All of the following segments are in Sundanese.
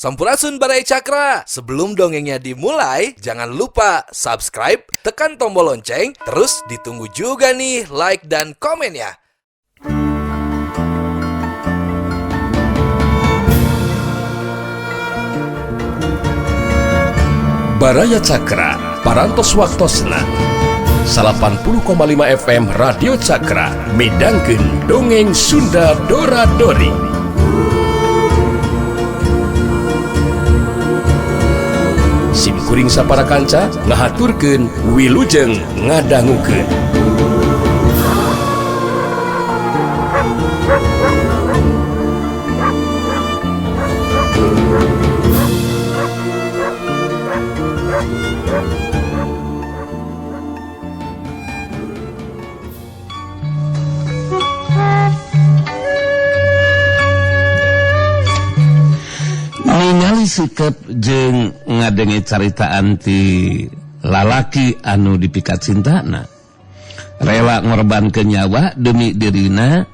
Sampurasun Baraya Cakra. Sebelum dongengnya dimulai, jangan lupa subscribe, tekan tombol lonceng, terus ditunggu juga nih like dan komennya. Baraya Cakra, Parantos Waktosna 80,5 FM Radio Cakra midangkeun dongeng Sunda Dora Dori. Sim kuring sapara kanca ngahaturkeun wilujeng ngadangukeun. Ningali sikep jeung ngadenge caritaan ti lalaki anu dipikat cintana rela ngorbankeun nyawa demi dirina,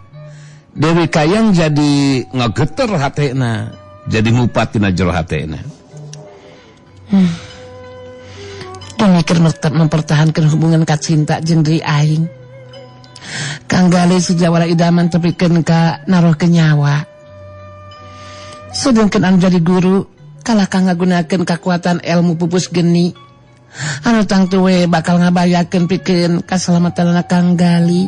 Dewi Kayang jadi ngageter hatena, jadi ngupat dina jero hatena. Demi keur mempertahankan hubungan kacinta jeung diri aing, Kang Gali sejawara idaman tepikeun ka narohkeun nyawa. Sedangkan anu jadi guru kalah kang ngagunakeun kakuatan ilmu pupus geni anu tangtu we bakal ngabayakeun pikeun kasalamatanna Kang Gali.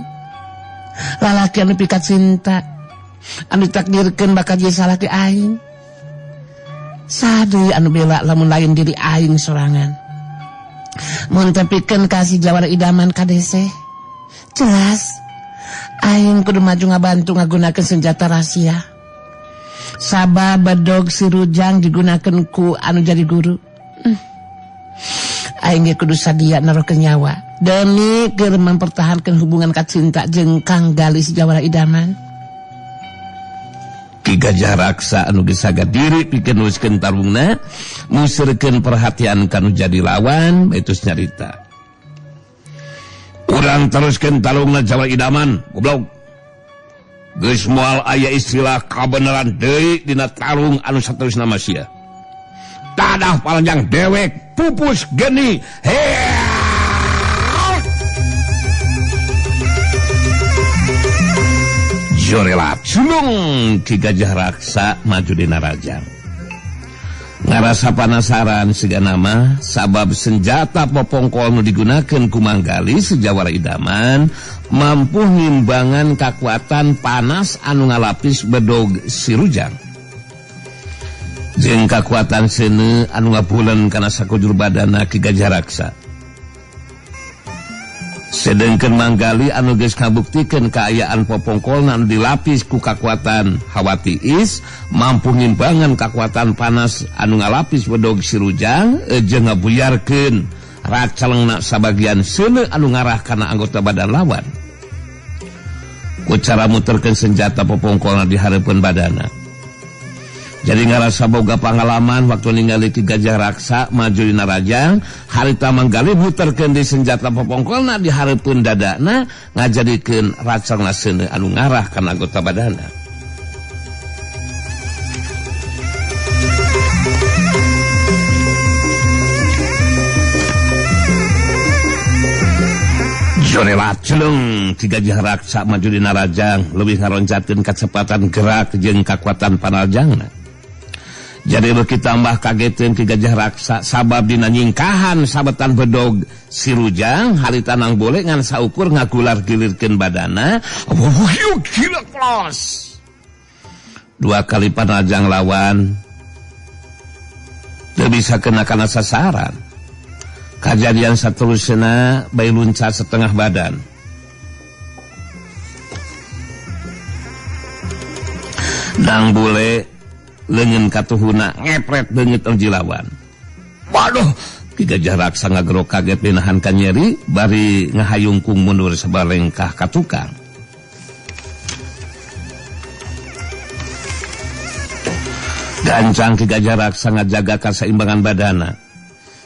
Lalaki anu pikat cinta anu ditakdirkeun bakal jadi salaki aing. Sadeui anu bela lamun lain diri aing sorangan. Mun tepikeun ka si jawara idaman kadese, jelas aing kudu maju ngabantu ngagunakeun senjata rahasia. Sabab bedog si Rujang digunakan ku anu jadi guru. Aing ge kudu sadia narohkeun nyawa demi keur mempertahankan hubungan kacinta jeung Kang Gali sejawara idaman. Ki Gajah Raksa anu geus saga diri pikeun neuskeun tarungna, museurkeun perhatian kanu jadi lawan, baitus nyarita. Urang teruskeun tarungna jawara idaman, goblok. Geus moal aya istilah kabeneran deui dina tarung anu saterusna mah sia. Tadah palanjang dewek pupus geni. Jorela culung Ki Gajah Raksa maju dina rajang. Ngarasa panasaran sigana mah sabab senjata popongkol nu digunakeun ku Manggali sejawara idaman mampu ngimbangan kakuatan panas anu ngalapis bedog si Rujang. Jeung kakuatan seuneu anu ngabuleun kana sakujur badana Ki Gajah Raksa. Sedengkeun Manggali anu geus ngabuktikeun kaayaan popongkolna anu dilapis ku kakuatan hawa tiis mampu ngimbangan kakuatan panas anu ngalapis bedog si Rujang jeung ngabuyarkeun racalengna sabagian seuneu anu ngarah kana anggota badan lawan. Ku cara muterkeun senjata popongkolna di hareupeun badana. Jadi ngarasa boga pangalaman waktu ningali Ki Gajah Raksa maju dina rajang, harita Manggali muterkeun di senjata popongkolna di hareupeun dadana ngajadikeun racangna seuneu anu ngarah kana anggota badana. Jorela celung Ki Gajah Raksa maju dina rajang leuwih ngaroncatkeun kacepatan gerak jeung kakuatan panarjangna. Jadi beuki tambah kageteun Ki Gajah Raksa sabab dina nyingkahan sabetan bedog si Rujang harita nang bole ngan saukur ngagular gilirkeun badana. Gila klos. Dua kali panarjang lawan teu bisa kena kana sasaran. Kajadian saterusna bae luncat setengah badan. Nang bule leungeun katuhuna ngepret beungeut euji lawan. Waduh, Ki Gajah Raksa ngagerok kaget dinahan ka nyeri bari ngahayungkung mundur sabalengkah ka tukang. Gancang Ki Gajah Raksa ngajaga kasaimbangan badana.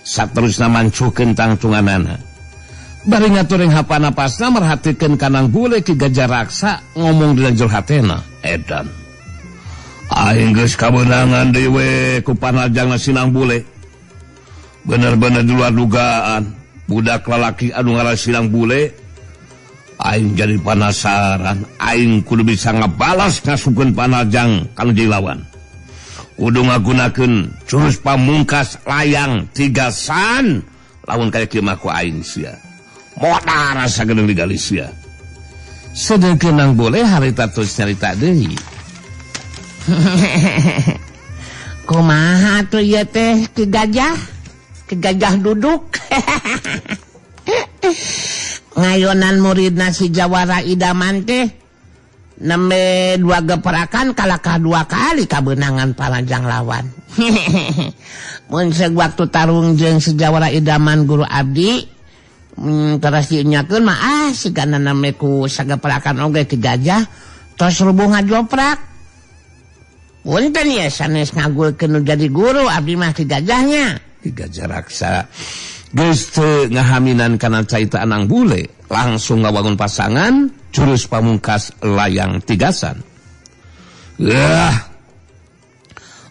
Saterusna mancuhkeun tangtunganana. Bari ngaturing hapana pasna merhatikeun kanang bule Ki Gajah Raksa ngomong dina jero hatena, edan. Aing geus kabeunangan deui we ku panajangna Sinang Bule. Bener-bener di luar dugaan, budak lalaki anu ngaran Sinang Bule. Aing jadi penasaran, aing kudu bisa ngabalas ngasupkeun panajang ka nu jadi lawan. Kudu ngagunakeun jurus pamungkas layang tiga san lamun kaya kieu mah ku aing sia. Modar rasa geuning digali sia. Sedengkeun Nang Bule harita terus nyarita deui. Kumaha tuh ieu teh ki gajah? Ki gajah duduk. Ngayonan muridna si Jawara Idaman teh nembe dua geprakan kalakah dua kali kabeunangan panajang lawan. Mun waktu tarung jeung si Jawara Idaman guru abdi teras diunyakeun mah ah sigana name ku sageprakan oge ki gajah tos rubuh ngajoprak. Punten ya sanes ngagulkeun nu jadi guru abdi mah ki gajahnya. Ki Gajah Raksa geus teu ngahaminan kana carita Nang Bule, langsung ngawangun pasangan jurus pamungkas layang tigasan. Wah,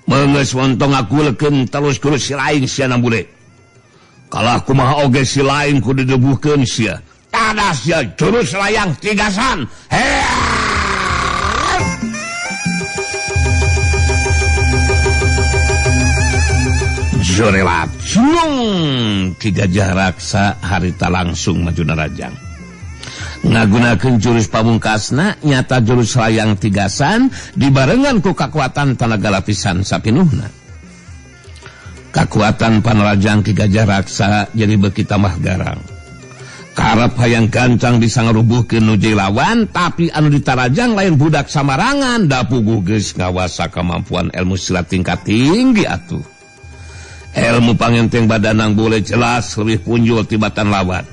meungeus montong ngagulkeun terus guru si lain sia Nang Bule. Kalah kumaha oge si lain kudu didebuhkeun sia. Tadas sia jurus layang tigasan. Jorelat cung Ki Gajah Raksa harita langsung maju narajang. Ngagunakeun jurus pamungkasna nyata jurus layang tigasan dibarengan ku kakuatan tanaga lapisan sapinuhna. Kakuatan panarajang Ki Gajah Raksa jadi beuki tambah garang. Karep hayang gancang bisa ngarubuhkeun nu jadi lawan, tapi anu ditarajang lain budak samarangan da puguh geus ngawasa kemampuan ilmu silat tingkat tinggi atuh. Ilmu pangenteng badan Nang Bule jelas lebih punjul tibatan lawan.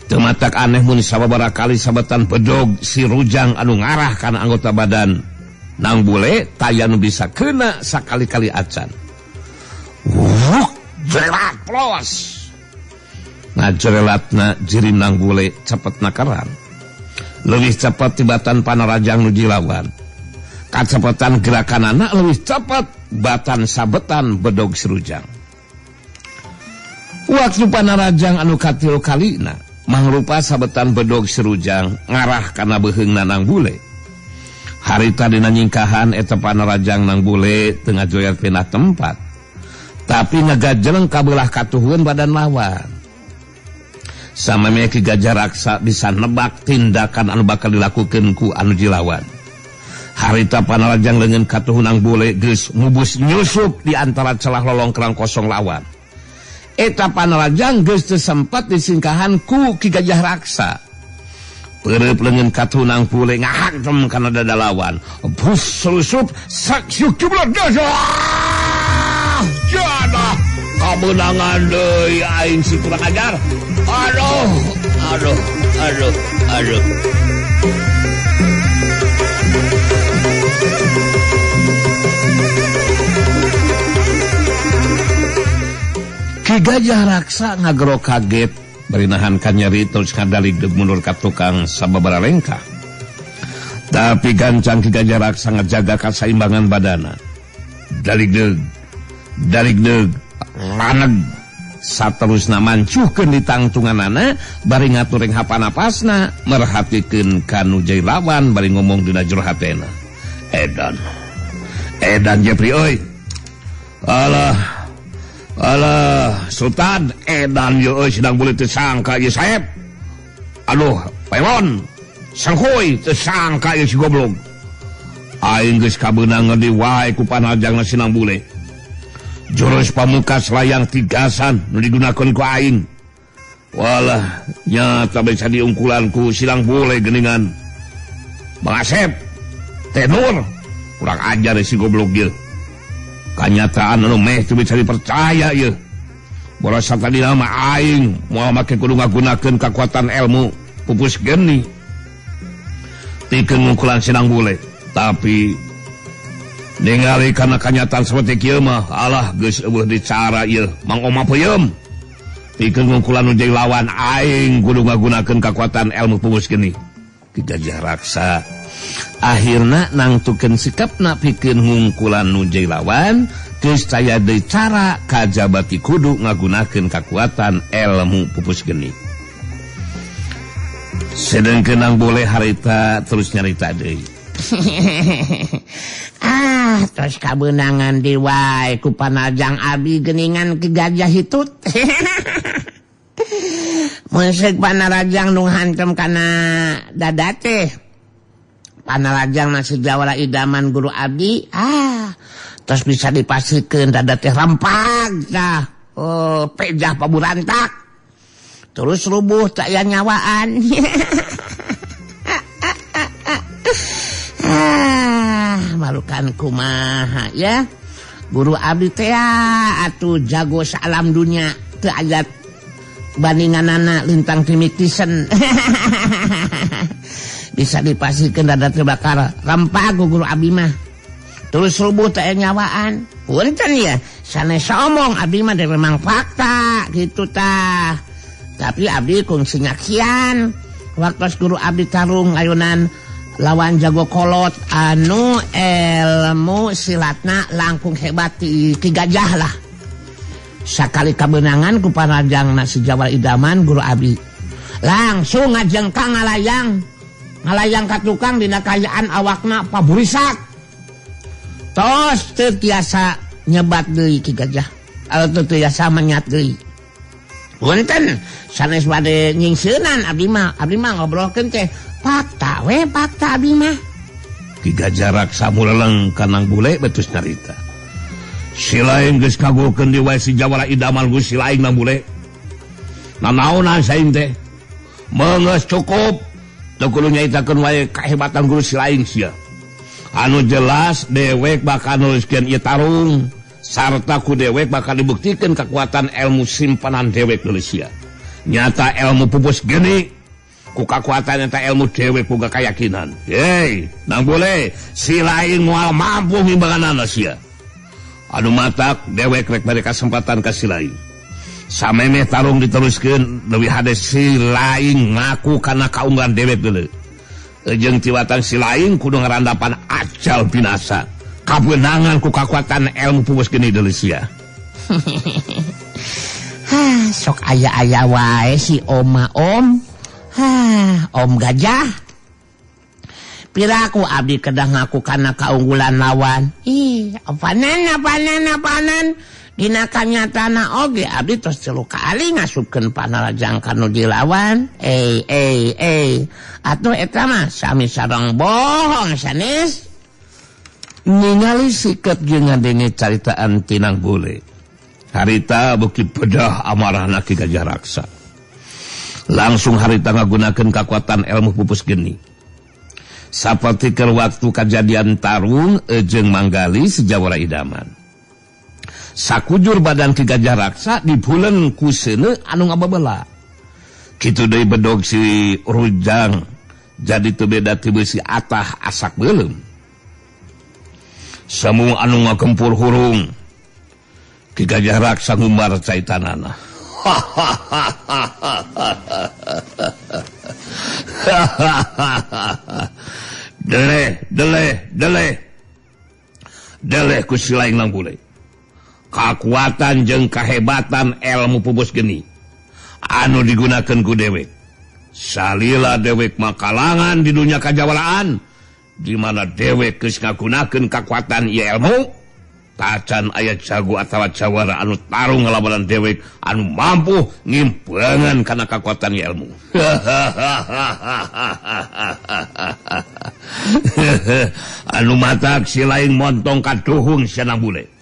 Teu matak aneh mun sababaraha kali sabetan bedog si Rujang anu ngarah kana anggota badan Nang Bule taya nu bisa kena sakali-kali acan. Wuk, jerelat plos. Ngajerelatna jirim Nang Bule cepet nakaran. Leuwih cepet tibatan panarajang nu dilawan. Kacepetan gerakanana leuwih cepet batan sabetan bedog si Rujang. Waktu panarajang anu katilu kalina mangrupa sabetan bedog si Rujang ngarah kana beuheungna Nang Bule. Harita dina nyingkahan eta panarajang Nang Bule teu ngajoyar pindah tempat, tapi ngagajeleng kabelah katuhun badan lawan. Samemeh Ki Gajah Raksa bisa nebak tindakan anu bakal dilakukeun ku anu jilawan. Harita panarajang leungeun katuhun Nang Bule geus ngubus nyusup di antara celah lolongkrang kosong lawan. Eta panarajang geus teu sempat disingkahan ku Ki Gajah Raksa. Peureub leungeun katuhun Nang Bule ngahantem kana dada lawan. Bus selusup sakyuk jumlah dada. Jadah kabeunangan deui aing si kurang ajar. Aduh, aduh, aduh, aduh. Ki Gajah Raksa ngagero kaget bari nahan kanyeri terus ngadalig deuk mundur ka tukang sababaraha lengkah. Tapi gancang Ki Gajah Raksa ngajaga kasaimbangan badana. Dalig deug laneg saterusna mancuhkeun ditangtunganana bari ngatur hapanapasna merhatikeun ka nu jadi lawan bari ngomong dina jero hatena. Edan. Edan Jepri euy. Alah. Alah, Sultan edan ye euy sedang boleh teu sangka ieu saeb. Aduh, Paimon. Sangkuy teu sangka ieu si goblok. Aing geus kabeunangan deui wae ku panajangna Sinang Bule. Jurus pamungkas layang tigasan nu digunakeun ku aing. Walah, nyata bisa diungkulan ku Silang Bule geuningan. Bang Asep, Tenur, kurang ajar si goblok ieu. Kanyataan anu meh teu bisa dipercaya ieu. Bola tadi mah aing moal make kudu ngagunakeun kakuatan ilmu pupus geni. Tikeun ngungkulan Sinang Bule, tapi ningali kana kanyataan seperti kieu mah alah geus eueuh dicara ieu Mang Oma peuyeum. Tikeun ngungkulan nu jadi lawan aing kudu ngagunakeun kakuatan ilmu pupus geni. Ki Gajah Raksa Akhirna nangtukeun sikapna pikeun ngungkulan nu jadi lawan geus taya deui cara kajabati kudu ngagunakeun kakuatan ilmu pupus geni. Sedengkeun Nang Bule harita terus nyarita deui. Ah, terus kabeunangan deui wae ku panajang abi geuningan Ki Gajah hitut. Mun seuk panarajang nu hantem kana dada teh. Panarajang nasi jawara idaman guru abdi, ah, terus bisa dipasikeun dada teh rempag tah. Oh, pejah paburantak. Terus rubuh tak aya nyawaan. Ah, malukan kumaha ya. Guru abdi teh atuh jago saalam dunia teu aya bandinganana lintang timitisen. Bisa dipasikeun dada terbakar rempag guru abdi mah. Terus rubuh tak aya nyawaan. Punten ya, sanes omong abdi mah memang fakta gitu tah. Tapi abdi kungsi nyakian waktu guru abdi tarung ayunan lawan jago kolot anu ilmu silatna langkung hebat ti Ki Gajah lah. Sakali kabeunangan ku panajang nasi jawara idaman guru abdi langsung ngajengkang ngalayang ngalayang ka tukang dina kayaan awakna paburisak. Tos teu tiasa nyebat deui Ki Gajah atau teu tiasa menyat deui. Punten sanes bade nyingsieunan abdi mah ngobrolkeun teh fakta we fakta abdi mah. Ki Gajah Raksa muleleng ka Nang Bule betus nyarita. Si lain geus kagulkeun di wae si jawara idaman geus si lain Nang Bule. Nanaonan saing teh? Meungeus cukup teu kudu nyaitakeun wae kahebatan guru si lain sia. Anu jelas dewek bakal nuliskeun ieu tarung. Sarta ku dewek bakal dibuktikan kekuatan ilmu simpanan dewek Malaysia. Nyata ilmu pupus geni ku kekuatan nyata ilmu dewek boga keyakinan. Hei, Nang Bule, si lain moal mampu ngimbangan sia. Anu matak dewek rek bere kesempatan ka si lain. Samemeh tarung diteruskeun leuwih hade si lain ngaku kana kaunggulan dewek deuleu. Jeung tiwatan si lain kudu ngarandapan ajal binasa. Kabeunangan ku kakuatan ilmu pupus geni deuleu sia. Hah, sok aya-aya wae si oma om. Hah, om gajah. Piraku abdi kedah ngaku kana kaunggulan lawan. Ih, apanan apanan apanan. Dina kanyatana oge abdi tos 3 kali ngasupkeun panarajang kanu dilawan. Atuh eta mah sami sareng bohong sanes. Ningali sikat jeung ngadenge caritaan ti Nang Bule. Harita beuki pedah amarahna Ki Gajah Raksa. Langsung harita ngagunakeun kakuatan ilmu pupus geni. Saperti keur waktu kajadian tarung jeung Manggali si jawara idaman. Sakujur badan Ki Gajah Raksa dibulen ku seuneu anu ngababela. Kitu deui bedog si Rujang jadi teu beda ti beusi atah asak beuleum. Semua anu ngakempur hurung. Ki Gajah Raksa ngumbar caitanana. Deleh, deleh, deleh. Deleh ku si lain Nang Bule. Kakuatan jeung kahebatan ilmu pupus geni anu digunakeun ku dewek. Salila dewek makalangan di dunia kajawalaan, di mana dewek geus ngagunakeun kakuatan ieu ilmu, tacan aya jago atawa jawara anu tarung ngalawanan dewek anu mampu ngimbangan kana kakuatan ieu ilmu. Anu matak si lain montong kaduhung sia Nang Bule.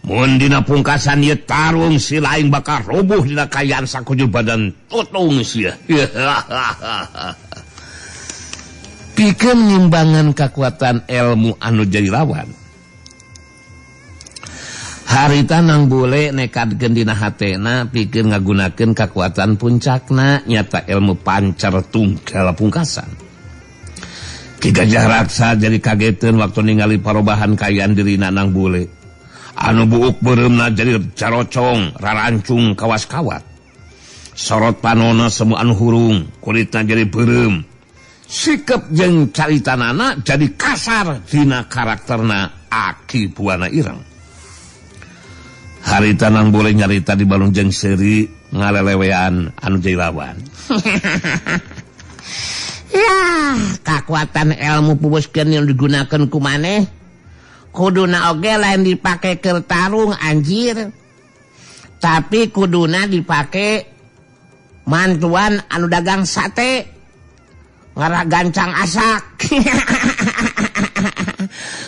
Mun dina pungkasan ieu tarung si lain bakal roboh dina kayaan sakujur badan tutung sia. Pikeun ngimbangan kakuatan ilmu anu jadi lawan. Harita Nang Bule nekadkeun dina hatena pikeun ngagunakeun kakuatan puncakna nyata ilmu pancar tunggal pungkasan. Ki Gajah Raksa jadi kageteun waktu ningali parobahan kayaan dirina Nang Bule. Anu buuk beureumna jadi carocong, rarancung kawas-kawat. Sorot panona semua anu hurung, kulitna jadi beureum. Sikep jeung caritanana jadi kasar dina karakterna Aki Buana Ireng. Harita Nang Bule nyarita di balung jeung seuri ngalelewean anu jadi lawan. Ya, kakuatan ilmu pubuskeun yang digunakan ku maneh kuduna oge lain dipake keur tarung anjir. Tapi kuduna dipake mantuan anu dagang sate ngarah gancang asak.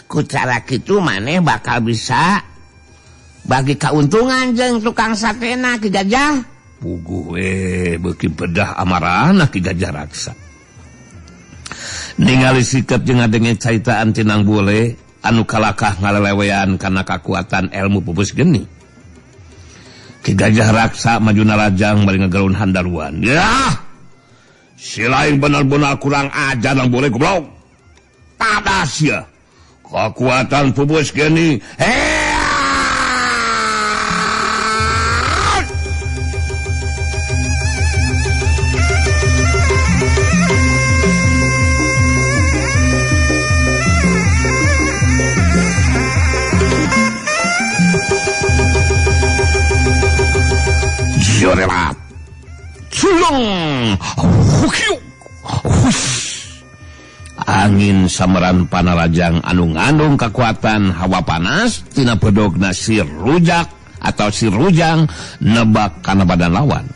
Ku cara kitu maneh bakal bisa bagi keuntungan jeung tukang satena Ki Gajah. Puguh we beuki bedah amarahna Ki Gajah Raksa. Ningali sikap jeung ngadenge caritaan ti Nang Bule anu kalakah ngalelewean kana kakuatan ilmu pupus geni. Ki Gajah Raksa maju narajang bari ngagerun handaruan. Yah! Si lain benar-benar kurang ajar Nang Bule goblok. Tadas ya. Kekuatan pupus geni. Jorelat. Culung. Angin sameran panarajang anu ngandung kekuatan hawa panas tina bedogna si rujak atau si rujang nebak kana badan lawan.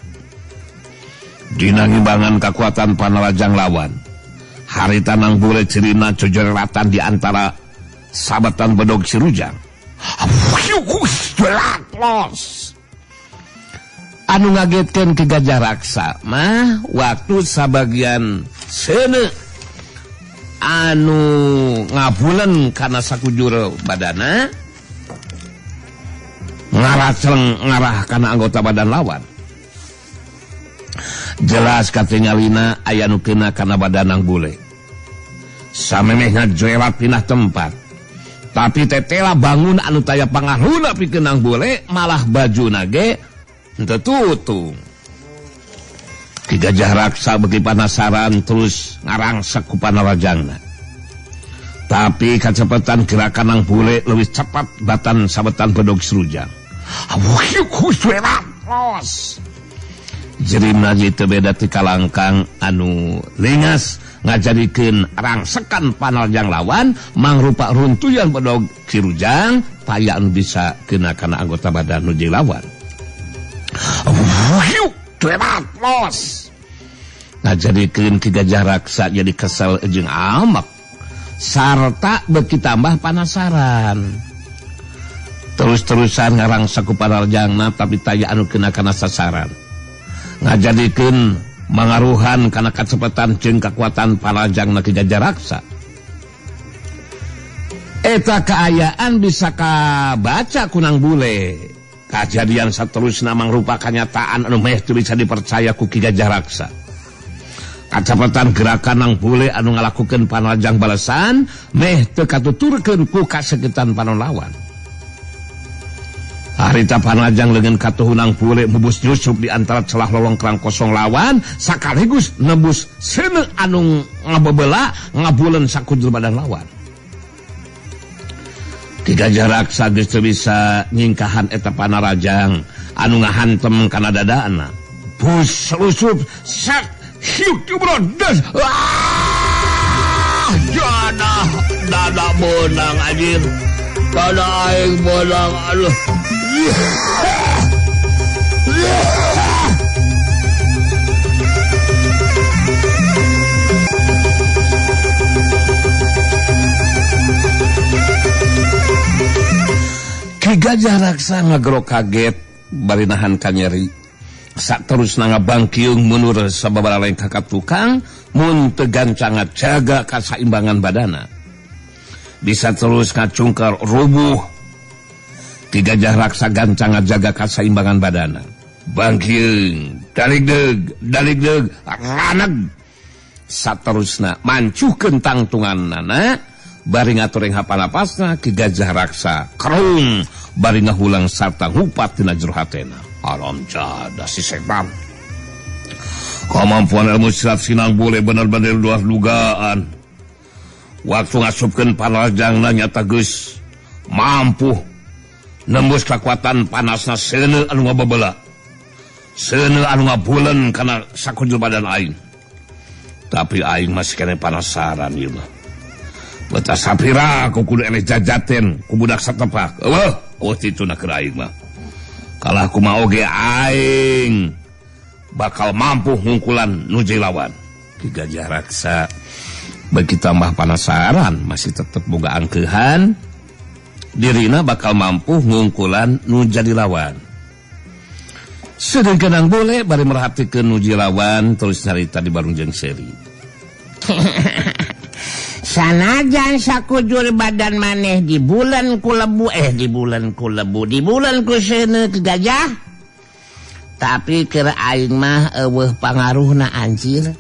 Dina ngimbangan kekuatan panarajang lawan. Harita Nang Bule cirina jojorelatan di antara sabetan bedog si rujang. Los. Anu ngagetkeun ke Gajah Raksa mah waktu sabagian seuneu anu ngabulen kana sakujur badana ngaracleng ngarah kana anggota badan lawan. Jelas katingalina aya nu kena kana badan Nang Bule. Samemehna joelat pindah tempat. Tapi tetela bangun anu taya pangaruhna pikeun Nang Bule malah bajuna ge henteu tutung. Ki Gajah Raksa beuki panasaran terus ngarangsek ku panarajangna. Tapi kacepetan gerakan Nang Bule leuwih cepat batan sabetan bedog serujang. Jerimna teu beda ti kalangkang anu lingas ngajadikeun rangsekan panarajang lawan mangrupa runtuyan bedog sirujang taya anu bisa kena kana anggota badan nu jeung lawan. Ngajadikeun Ki Gajah Raksa jadi kesel jeung amak sarta beuki tambah panasaran. Terus-terusan ngarangsak ku panarajangna tapi taya anu kena kana sasaran. Ngajadikeun mangaruhan kana kacepetan jeung kakuatan panarajangna Ki Gajah Raksa. Eta kaayaan bisa kabaca ku Nang Bule. Kajadian saterusna mangrupa kanyataan anu meh teu bisa dipercaya ku Ki Gajah Raksa. Kacepetan gerakan Nang Bule anu ngalakukeun panarajang balesan meh teu katuturkeun ku kasegetan panon lawan. Harita panarajang leungeun katuhu Nang Bule mubus nyusup di antara celah lolongkrang kosong lawan sakaligus nebus seuneu anu ngabebela ngabuleun sakujur badan lawan. Ki Gajah Raksa geus teu bisa nyingkahan eta panarajang anu ngahantem kana dadana. Bus lusup sak hiuk jubrodes. Ah, dada dada beunang anjir. Dada aing beunang aduh. Ki Gajah Raksa ngagerok kaget bari nahan kanyeri. Saterusna ngabangkiung mundur sababaraha lengkah ka tukang mun teu gancang ngajaga kasaimbangan badana. Bisa terus ngacungkar rubuh. Ki Gajah Raksa gancang ngajaga kasaimbangan badana. Bangkiung, daligdeug, daligdeug, raneg. Saterusna mancuhkeun tangtunganana bari ngatureng hapanapasna Ki Gajah Raksa kerung bari ngahulang sarta ngupat dina jero hatena. Alam jadah si setan. Kemampuan ilmu silat Sinang Bule bener-bener luar dugaan. Waktu ngasupkeun panarajangna nyata geus mampu nembus kekuatan panasna seuneu anu ngabebela. Seuneu anu ngabuleun kana sakujur badan aing. Tapi aing masih kene penasaran ieu mah. Beta sapira ku kudu eleh jajaten ku budak satepak. Eueuh, eueuh tituna keur aing mah. Kalah kumaha oge aing bakal mampu ngungkulan nu jadi lawan. Ki Gajah Raksa bagi tambah penasaran masih tetep boga angkeuhan dirina bakal mampu ngungkulan nu jadi lawan. Sedengkeun Nang Bule bari merhatikeun nu jadi lawan terus nyarita di barung jeung Seri. Sanajan sakujur badan maneh di bulan ku lebu di bulan ku lebu di bulan ku seuneu Ki Gajah. Tapi keur aing mah eueuh pangaruhna anjir.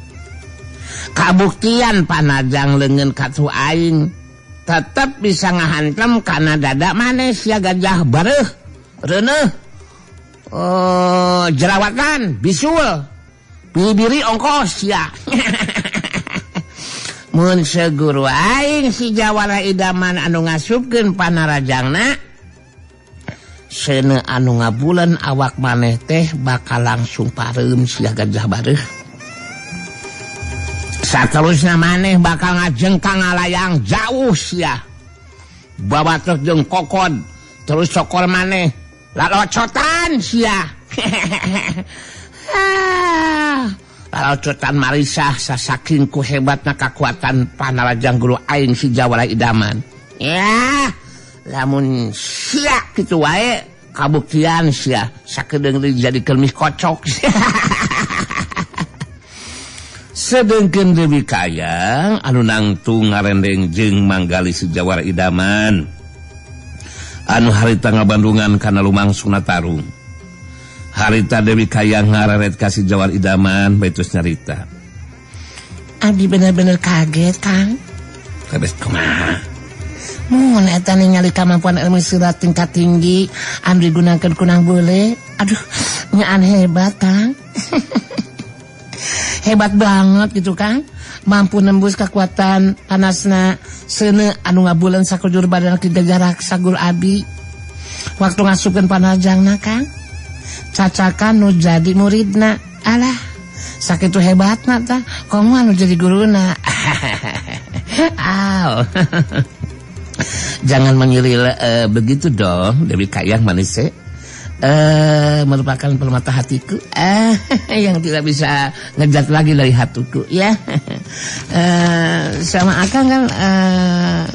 Kabuktian panajang leungeun katu aing tetep bisa ngahantem kana dada maneh sia gajah bareuh reuneuh. Oh, jerawatan bisul bibiri ongkos sia. Mun seguru aing si Jawara Idaman anu ngasupkeun panarajangna seuneu anu ngabulan awak maneh teh bakal langsung pareum sia gajah bareuh. Saterusna maneh bakal ngajengkang ngalayang jauh sia. Bawa truk jeung kokod terus cokor maneh lalocotan sia. Lalocotan marisah sasaking ku hebatna kakuatan panarajang guru aing si Jawara Idaman. Ya, lamun sia kitu wae kabuktian sia sakedeung jadi kelmih kocok. Sedengkeun Dewi Kayang anu nangtung ngarendeng jeung manggali si Jawara Idaman anu harita ngabandungan kana lumangsungna tarung. Harita Dewi Kayang ngareret ka si Jawara Idaman baitus nyarita. Abdi bener-bener kaget, Kang. Kaget kumaha? Mun eta ningali kemampuan ilmu silat tingkat tinggi anu digunakeun ku Nang Bule. Aduh, nyaan hebat, Kang. Hebat banget gitu, Kang. Mampu nembus kekuatan panasna seuneu anu ngabulan sakujur badan Ki Gajah Raksa guru abi. Waktu ngasupkeun panajangna, Kang. Cacakan nu jadi muridna. Alah, sakitu hebatna tah. Komo anu jadi guruna. Aw. Jangan mengiri begitu dong, Dewi Kayang manise. Merupakan permata hatiku yang tidak bisa ngejat lagi dari hatiku ya. Sama Akang kan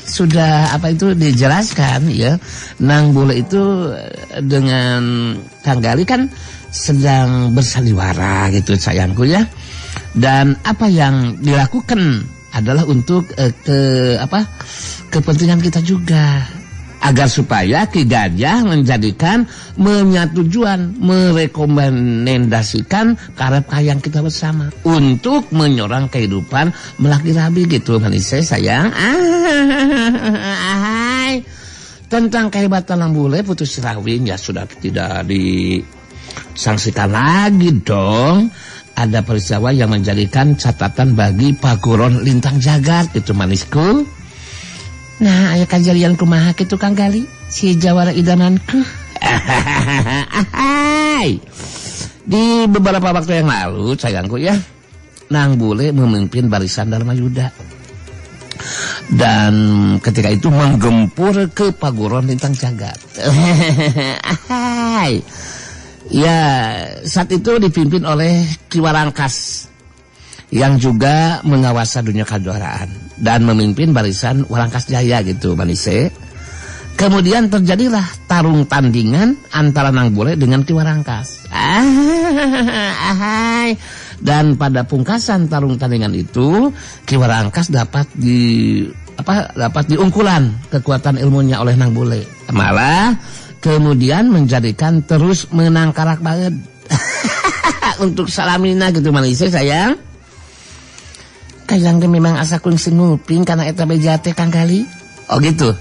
sudah apa itu dijelaskan ya. Nang Bule itu dengan Kang Gali kan sedang bersandiwara gitu sayangku ya. Dan apa yang dilakukan adalah untuk kepentingan kita juga. Agar supaya Ki Gajah menjadikan menyatujuan, merekomendasikan karep kayang kita bersama untuk menyorang kehidupan melaki rabi gitu manisnya sayang. Ahai. Tentang kehebatan Nang Bule putus Sirawing ya sudah tidak disangsikan lagi dong. Ada peristiwa yang menjadikan catatan bagi Paguron Lintang Jagat gitu manisku. Nah, aya kajadian kumaha kitu Kang Gali, si Jawara Idamanku. Di beberapa waktu yang lalu, sayangku ya, Nang Bule memimpin barisan Dharma Yuda. Dan ketika itu menggempur ke Paguron Lintang Jagat. Ya, saat itu dipimpin oleh Ki Warangkas yang juga mengawasi dunia kejuaraan dan memimpin barisan Warangkas Jaya gitu Manise. Kemudian terjadilah tarung tandingan antara Nang Bule dengan Ki Warangkas. Dan pada pungkasan tarung tandingan itu Ki Warangkas dapat diungkulan kekuatan ilmunya oleh Nang Bule. Malah kemudian menjadikan terus menang karak banget untuk salamina gitu Manise sayang. Kayang memang asa kungsi nguping karena eta beja teh Kang Gali. Oh gitu.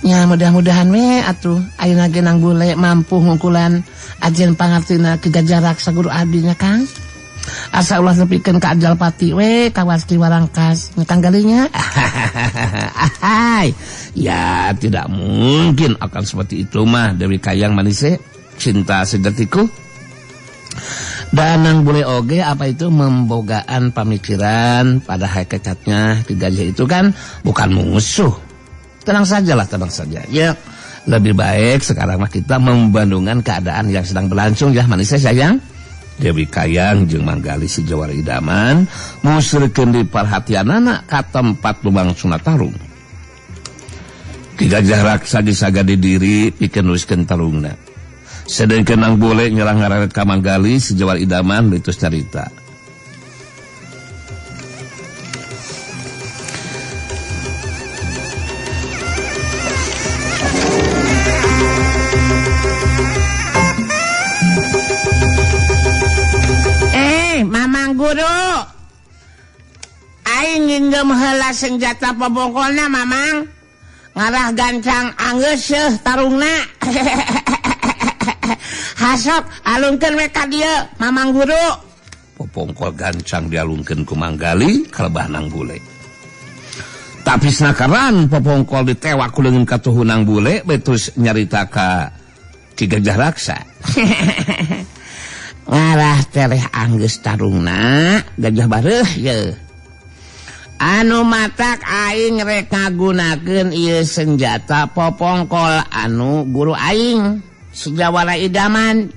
Ya mudah-mudahan we atuh ayeuna ge Nang Bule mampu ngungkulan ajen pangartina Ki Gajah Raksa guru abdinya Kang. Asa ulah nepikeun ka ajal pati we kawasti warangkas Kang Galinya. Ya tidak mungkin akan seperti itu mah Dewi Kayang manise cinta sejatiku. Dan Nang Bule oge apa itu membogaan pamikiran pada hakikatnya Ki Gajah itu kan bukan musuh. Tenang sajalah, tenang saja. Ya, lebih baik sekarang mah kita membandingkan keadaan yang sedang berlangsung ya manise sayang. Dewi Kayang jeung Manggali si Jawara Idaman musrikeun di parhatianana ka tempat lubang Sunatarung. Ki Gajah Raksa disaga di diri pikeun neruskeun tarungna. Sedengkeun Nang Bule nyerang ngareret ka Manggali si Jawara Idaman litus carita. Mamang Guru, aing nginjem heula senjata pobongkolna Mamang. Ngarah gancang anggeus seuh tarungna. Hasok alungkeun we ka dieu Mamang Guru. Popongkol gancang dialungkeun ku Manggali kalebah Nang Bule. Tapi senakaran popongkol ditewak ku leungeun katuhu Nang Bule betus nyarita ka Ki Gajah Raksa. Ngarah tereh anggeus tarungna gajah bareuh ye. Anu matak aing rek ngagunakeun ieu senjata popongkol anu guru aing si Jawara Idaman.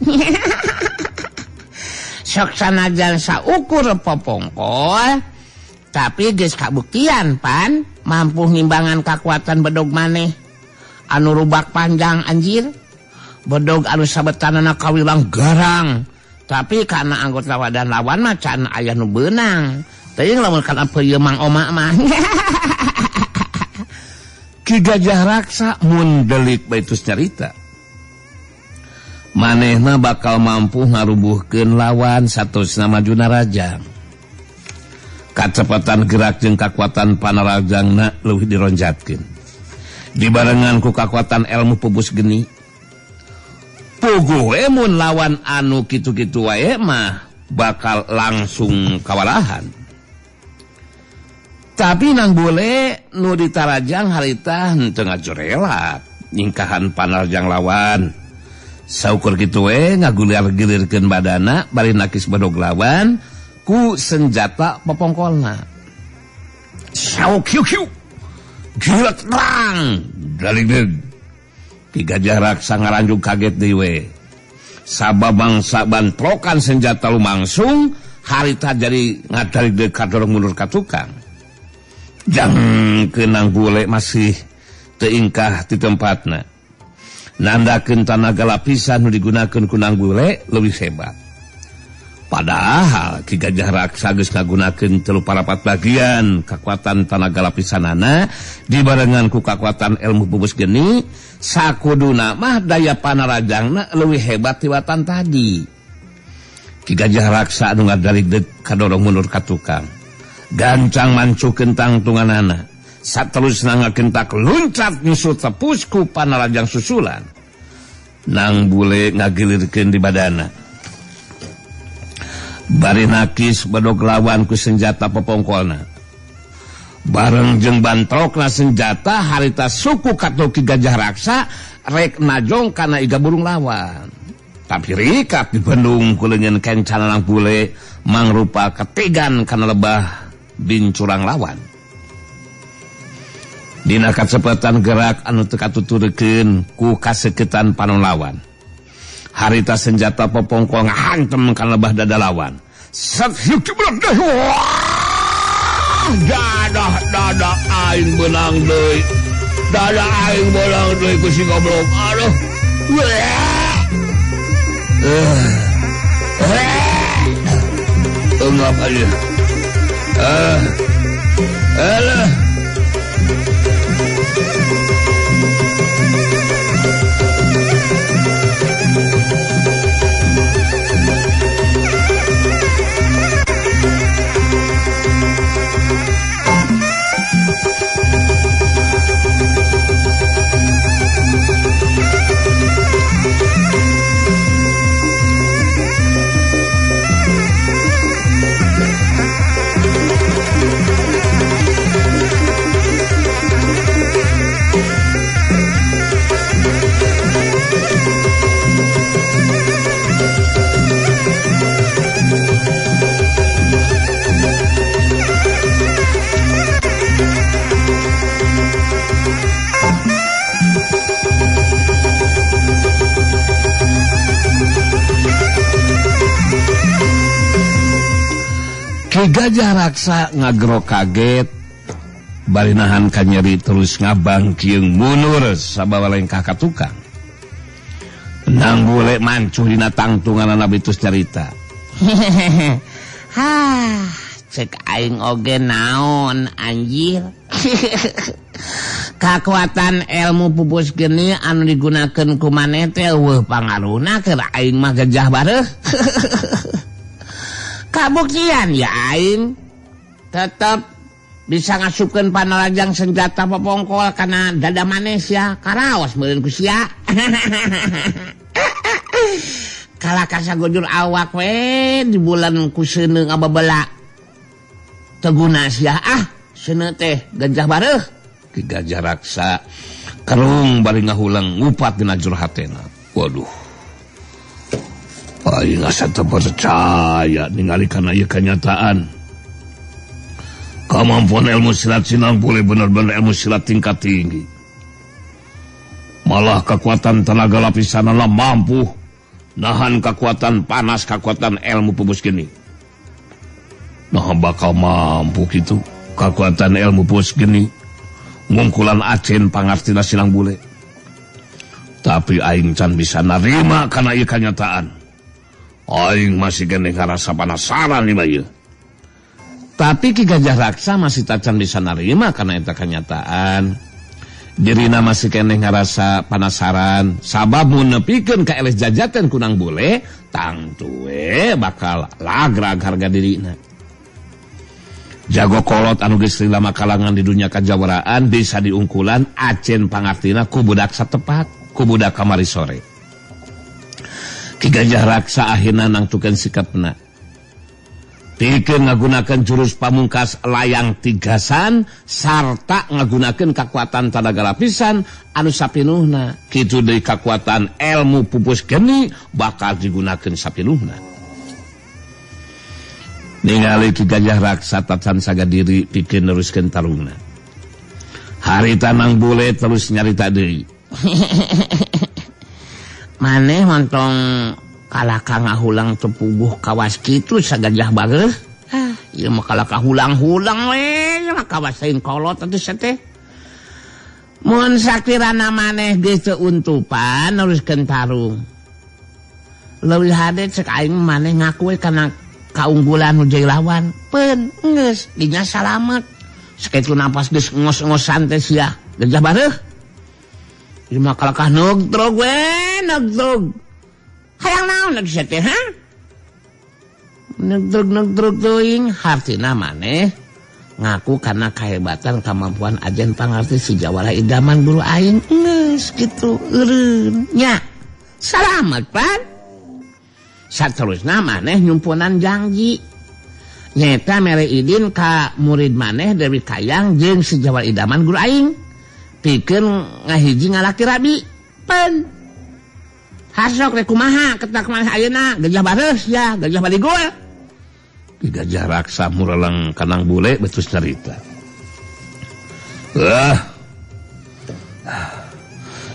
Sok sanajan saukur popongkol tapi geus kabuktian pan mampu ngimbangan kakuatan bedog maneh anu rubak panjang anjir. Bedog anu sabetanana kawilang garang. Tapi karena anggota wadah lawan mah can aya nu beunang. Teuing lamun kana peuyeum Mang Oma mah. Ki Gajah Raksa mun delik baitus nyarita. Manehna bakal mampu ngarubuhkeun lawan saterusna maju narajang. Kacepatan gerak jeung kakuatan panarajangna leuwih dironjatkeun. Dibarengan ku kakuatan ilmu pupus geni. Puguh mun lawan anu kitu-kitu wae mah bakal langsung kawalahan. Tapi Nang Bule nu ditarajang harita henteu ngajorelak nyingkahan panarajang lawan. Saukur kitu we ngagulir-gilirkeun badana bari nakis bedog lawan ku senjata popongkolna. Sauk kiu kiu. Gila terang daligdeg. Ki Gajah Raksa ngaranjug kaget deui we. Sabab bangsa bantrokan senjata lumangsung harita jadi ngadaligdeg kadorong mundur ka tukang. Jang Nang Bule masih teu ingkah ti tempatna. Nandakeun tanaga lapisan nu digunakeun ku Nang Bule leuwih hebat. Padahal Ki Gajah Raksa geus ngagunakeun 3/4 bagian kakuatan tanaga lapisanana dibarengan ku kakuatan ilmu bubus geni, sakuduna mah daya panarajangna leuwih hebat tiwatan tadi. Ki Gajah Raksa anu ngadaligdeg kadorong mundur ka tukang. Gancang mancukeun tangtunganana. Saterusna ngakentak luncat nyusul tepus ku panarajang susulan. Nang Bule ngagilirkeun di badana. Bari nakis bedog lawan ku senjata popongkolna. Bareng jeung bantrokna senjata harita suku katuh Ki Gajah Raksa rek najong kana iga burung lawan. Tapi rikat dibendung ku leungeun kencana Nang Bule mangrupa ketegan kana lebah bincurang lawan. Dina kacepetan gerak anu teu katuturkeun ku kaseketan panon lawan. Harita senjata popongkol ngahantem kana lebah dada lawan. Set hiuk jeblok deh. Dadah dada aing beunang deui. Dada aing beunang deui ku si goblok. Aduh. Enggak aja. Alah. Ki Gajah Raksa ngagero kaget bari nahan kanyeri terus ngabang kieung mundur sabawa lengkah ka tukang. Nang bule mancuh dina tangtunganana bitus carita. Hah, cek aing oge naon anjir. Kakuatan ilmu pupus geni anu digunakeun ku maneh teh eueuh pangaruhna keur aing mah gajah bareuh. Kabuktian ya aing tetep bisa ngasupkeun panalajang senjata popongkol kana dada maneh sia karaos meureun ku sia. Kalah kasagojur awak we di bulan ku seuneu ngababela. Teguna sia ah seuneu teh gajah bareuh. Ki Gajah Raksa kerung bari ngahulang ngupat dina jero hatena. Waduh. Aing asa teu percaya ningali kana ieu kanyataan. Kemampuan ilmu silat Sinang Bule bener-bener ilmu silat tingkat tinggi. Malah kekuatan tenaga lapisanana mampu nahan kekuatan panas, kekuatan ilmu pupus geni. Nah bakal mampu gitu kekuatan ilmu pupus geni ngungkulan acen pangartina Sinang Bule. Tapi aing can bisa narima kana ieu kanyataan. Aing masih keneh ngarasa penasaran ieu mah ieu. Tapi Ki Gajah Raksa masih tacan bisa narima kana eta kanyataan. Dirina masih keneh ngarasa penasaran sabab mun nepikeun ka eleh jajaten ku Nang Bule tangtu we bakal lagrag harga dirina. Jago kolot anu geus lama kalangan di dunia kajawaraan bisa diungkulan acen pangartina ku budak satepat ku budak kamari sore. Ki Gajah Raksa akhirna nangtukeun sikapna. Pikeun ngagunakeun jurus pamungkas layang tigasan sarta ngagunakeun kakuatan tanaga lapisan anu sapinuhna. Kitu deui kakuatan ilmu pupus geni bakal digunakeun sapinuhna. Ningali Ki Gajah Raksa tacan sagadiri pikeun neruskeun tarungna. Harita Nang Bule terus nyarita deui. Maneh montong kalaka ngahulang tepuguh kawas kitu sagajah bareuh. Ah, ieu mah kalaka hulang-hulang we, ieu mah kawas lain kolot atuh teh. Mun sakirana maneh geus teu untupan neruskeun tarung. Leuwih hade cek aing maneh ngaku we kana kaunggulan nu jadi lawan. Peun geus dinya salamet. Sakitu napas geus ngos-ngosan teh sia. Gajah bareuh. Ieu mah kalakah nugtrog we, nugtrog. Hayang naon lagi sia teh, ha? Nugtrog-nugtrog teuing hartina maneh ngaku karena kehebatan kemampuan ajen pangarti si jawara idaman guru aing geus kitu eureun nya. Salamet pan. Saterusna maneh nyumpunan janji. Nyeta mere idin ka murid maneh Dewi Kayang jeung si jawara idaman guru aing. Pikeun ngahiji ngalaki rabi. Pen. Hasok rek kumaha ketak maneh ayeuna gajah bareuh sia, gajah baligul. Ki Gajah Raksa mureleng ka Nang Bule betus carita.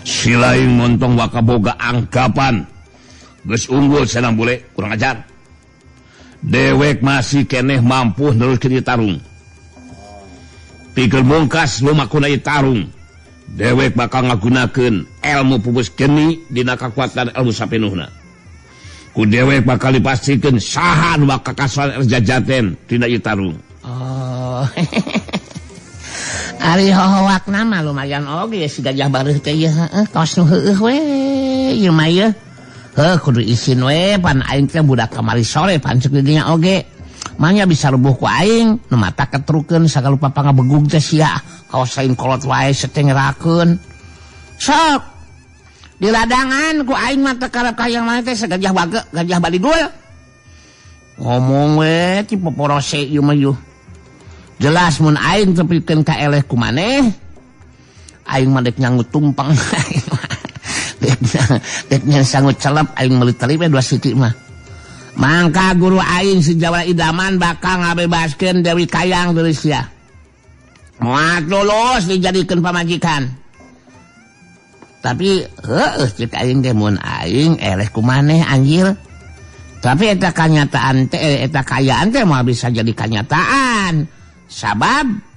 Si lain montong wakaboga anggapan geus unggul si Nang Bule kurang ajar. Dewek masih keneh mampu neruskeun ieu tarung. Pikeun mungkas lumakuna ieu tarung. Dewek bakal ngagunakeun ilmu pupus geni dina kakuatan ilmu sapinuhna. Ku dewek bakal dipastikeun saha nu bakal kasuan jajaten dina ieu tarung. Oh. Ari hohowakna mah lumayan oge si Gajah Bareuh teh ieu heueuh kawas nu heueuh we ieu mah ieu. Heuh kudu isin we pan aing teh budak kamari sore pan ceuk di dinya oge. Manya bisa rubuh ku aing nu mata ketrukeun sagalupa pangabegug teh sia. Kawas lain kolot wae seteh ngerakeun. Sok di ladangan ku aing mah teu karep ka hayang maneh teh sagajah bage, gajah baligul. Ngomong we ti poporose ieu mah yuh. Jelas mun aing tepikeun ka eleh ku maneh, aing mah dek nyangut tumpeng. Dek nyangut celep aing meuli teli we dua siti mah. Mangka guru aing si Jawara Idaman bakal ngabebaskeun Dewi Kayang deui sia. Moal lulus dijadikeun pamajikan. Tapi heueuh cek aing teh mun aing eleh ku maneh anjir. Tapi eta kanyataan teh, eta kaayaan teh moal bisa jadi kanyataan. Sabab